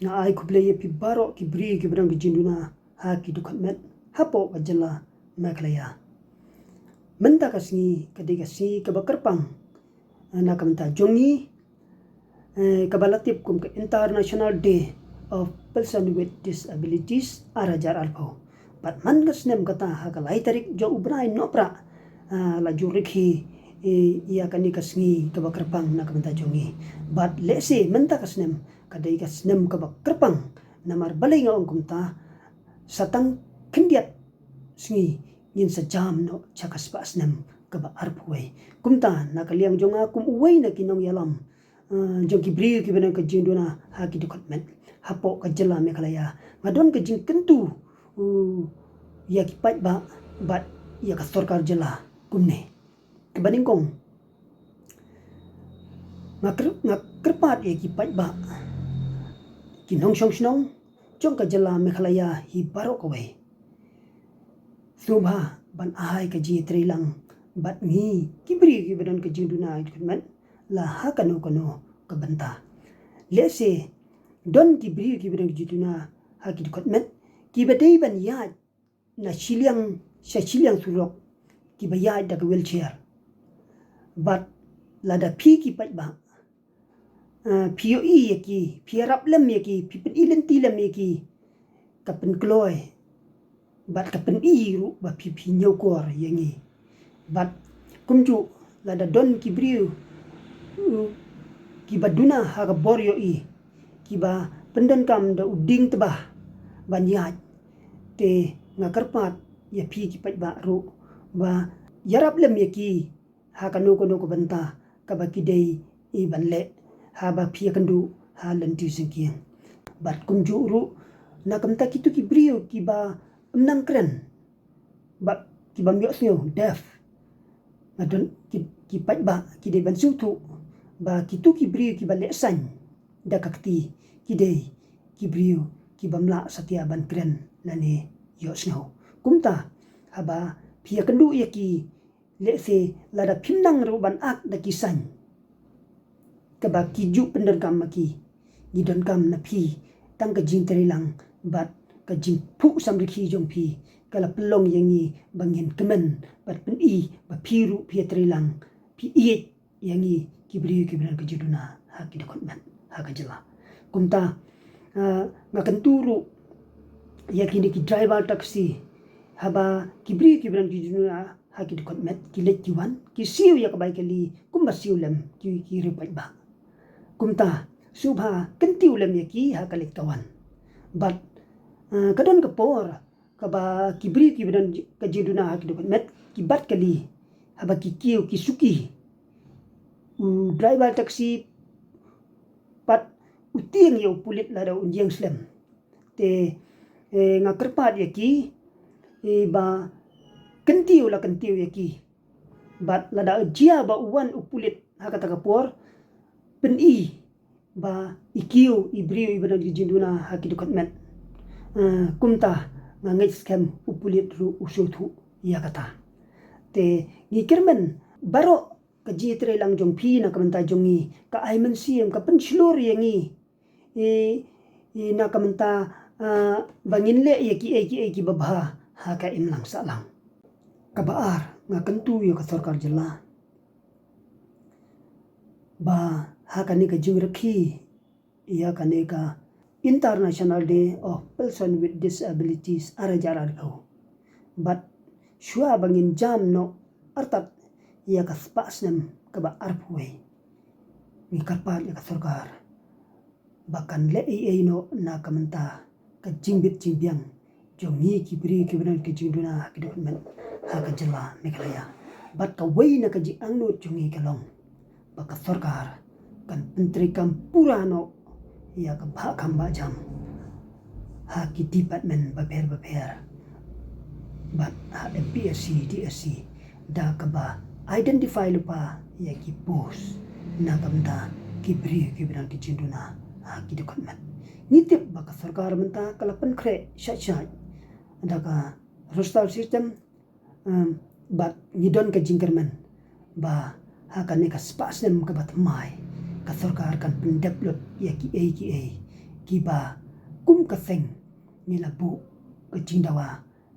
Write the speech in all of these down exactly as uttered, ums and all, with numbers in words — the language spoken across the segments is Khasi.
Nga ai khublei ïa phi baroh ki briew kiba don ka jingduna ha ki dkhot met hapoh ka jylla Meghalaya. Mynta ka sngi ka dei ka sngi kaba kyrpang na ka bynta jong ngi, eh, kaba la tip kum ka International Day of Person with Disabilities ar hajar arphew. Bad man ka snem kata ha ka lai tarik jong u bnai Nohprah, ah, la ju rakhe, eh, ïa kane ka sngi kaba kyrpang na ka bynta jong ngi. Bad lehse mynta ka snem ka dei ka snem kaba kyrpang, namar balei nga ong kumta, sa tang khyndiat sngi ngin sa jam noh sha ka spah snem kaba arphew wei. Kumta na ka liang jong nga kum uwei na ki nongïalam, eh, jong ki briew kiba don ka jingduna ha ki dkhot met hapoh ka jylla Meghalaya, nga don ka jingkyntu, uh, ïa ki paidbah bad ïa ka sorkar jylla kumne. Kaba nyngkong, nga kyrpad ïa ki paidbah, ki nongshong shnong jong ka jylla Meghalaya hi baroh kawei, sngewbha ban ai ka jingïatreilang bad ngi ki briew kiba don ka jingduna ha ki dkhot met la ha kano kano ka bynta. Lehse don ki briew kiba don ka jingduna ha ki dkhot met kiba dei ban ïaid na shiliang sha shiliang surok kiba ïaid da ka wheelchair. Bad lada phi ki paidbah, eh, phi ïohi ïa ki, phi ïarap lem ïa ki, phi pyni lynti lem ïa ki, ka pynkloi bad ka pyni ruh ba phi, phi ñiewkor ïa ngi. Bad kumjuh lada don ki briew, uh, kiba duna ha ka bor ïohi, kiba pyndonkam da u dieng tbah ban ïaid, te nga kyrpad ïa phi ki paidbah ruh ba ïarap lem ïa ki ha kano kano ka bynta kaba ki dei ban leh, haba phi ïakynduh ha lynti jingkieng. Bad kumjuh ruh na ka bynta kito ki briew kiba ym nang kren, ba kiba ym ïohsngew, deaf, nga don ki, ki paidbah ki dei ban sngewthuh ba kito ki briew kiba leh sain da ka kti ki dei ki briew ki bym lah satia ban kren lane ïohsngew. Kumta haba phi ïakynduh ïa ki, lehse lada phim nang ruh ban ak da ki sain kaba ki ju pyndonkam ma ki, ngi donkam na phi tang ka jingtreilang bad ka jingphuh samrkhie jong phi ka la pynlong ïa ngi ba ngin kmen bad pyni ba phi ruh phi ïatreilang, phi ïeit ïa ngi ki briew kiba don ka jingduna ha ki dkhot met ha ka jylla. Kumta, ah, nga kyntu ruh ïa kine ki driver taxi, haba ki briew kiba don ka jingduna ha ki dkhot met ki leit ki wan, ki siew ïa ka bai kali kumba siew lem ki, ki riew paidbah. Kumta sngewbha kyntiew lem ïa ki ha ka leit ka wan. Bad, eh, ka don ka por kaba ki briew kiba don ka jingduna ha ki dkhot met ki bat kali, haba ki kiew ki suki, u driver taxi pat u tieng ïa u pulit lada un ïeng slem. Te, eh, nga kyrpad ïa ki, eh, ba kyntiew la kyntiew ïa ki. Bad lada jia ba u wan u pulit ha kata ka por, pyni ba i kiew i briew iba don ka jingduna ha ki dkhot met. Eh, kumta nga ngeit skhem u pulit ruh u sngewthuh ïa kata. Te ngi kyrmen baroh ka jingïatreilang jong phi na ka bynta jong ngi ka ai mynsiem, ka pynshlur ïa ngi, i, i na ka bynta, ah, ba ngin leh ïa kiei kiei kiba bha ha ka imlang sahlang. Kaba ar, nga kyntu ïa ka sorkar jylla ba ha kane ka jingrakhe ïa kane ka International Day of Person with Disabilities ar hajar arphew, bad shuwa ba ngin jam noh artat ïa ka spah snem kaba arphew wei, ngi kyrpad ïa ka sorkar ba kan leh ei ei noh na ka bynta ka jingbit jingbiang jong ngi ki briew kiba don ka jingduna ha ki dkhot met ha ka jylla Meghalaya. Bad kawei na ka jingangnud jong ngi ka long ba ka sorkar kan pyntreikam pura noh ïa ka bahkam bahjam ha ki department bapher bapher bad ha M P S C, D S C, da kaba identify lypa ïa ki post na ka bynta ki briew kiba don ka jingduna ha ki dkhot met. Ngi tip ba ka sorkar mynta ka la pynkhreh shait shait da ka roster system, um, bad ngi don ka jingkyrmen ba ha kane ka spah snem kaba thymmai ka sorkar kan pyndep lut ïa kiei kiei kiba kum ka seng ngi la buh ka jingdawa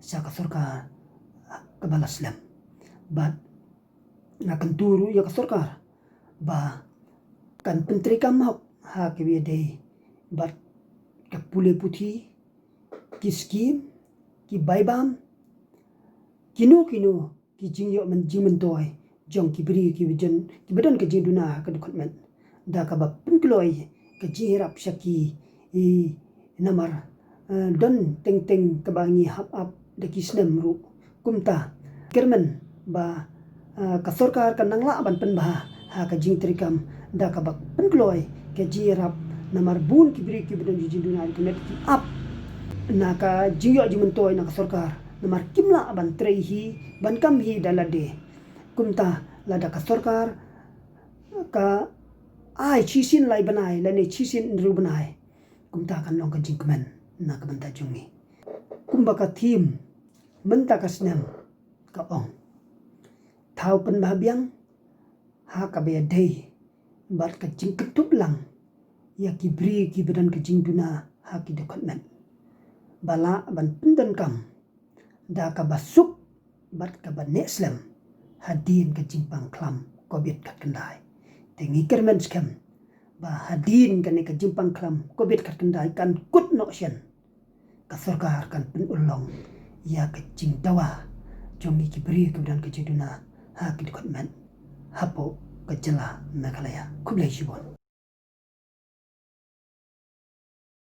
sha ka sorkar kaba la slem. Bad nga kyntu ruh ïa ka sorkar ba kan pyntreikam hok ha kaba ïadei bad ka pule puthi, ki skim, ki bai bam, kino kino ki jingïoh jingmyntoi jong ki briew kiba don ka jingduna ha ka dkhot met, da kaba pynkloi ka jingïarap sha ki. Namar don teng teng kaba ngi hap ap da ki snem ruh. Kumta kyrmen ba ka sorkar kan nang lah ban pynbha ha ka jingtreikam da kaba pynkloi ka jingïarap. Namar bun ki briew kiba don ki jingduna ha ka dkhot met ki ap na ka jingïoh jingmyntoi na ka sorkar, namar kim lah ban trei hi, ban kam hi da lade. Kumta lada ka sorkar ka ai shisien lai bnai lane shisien hynriew bnai, kumta kan long ka jingkmen na ka bynta jong ngi. Kumba ka thim mynta ka snem ka ong, thaw pynbha biang ha kaba ïadei bad ka jingkyntup lang ïa ki briew kiba don ka jingduna ha ki dkhot met, ba lah ban pyndonkam da kaba suk bad kaba neh slem hadien ka jingpang khlam covid khatkhyndai. Te ngi kyrmen skhem ba hadien kane ka jingpang khlam covid khatkhyndai kan kut noh shen, ka sorkar kan pynurlong ïa ka jingdawa jong ngi ki briew kiba don ka jingduna ha ki dkhot met hapoh ka jylla Meghalaya. Khublei shibun.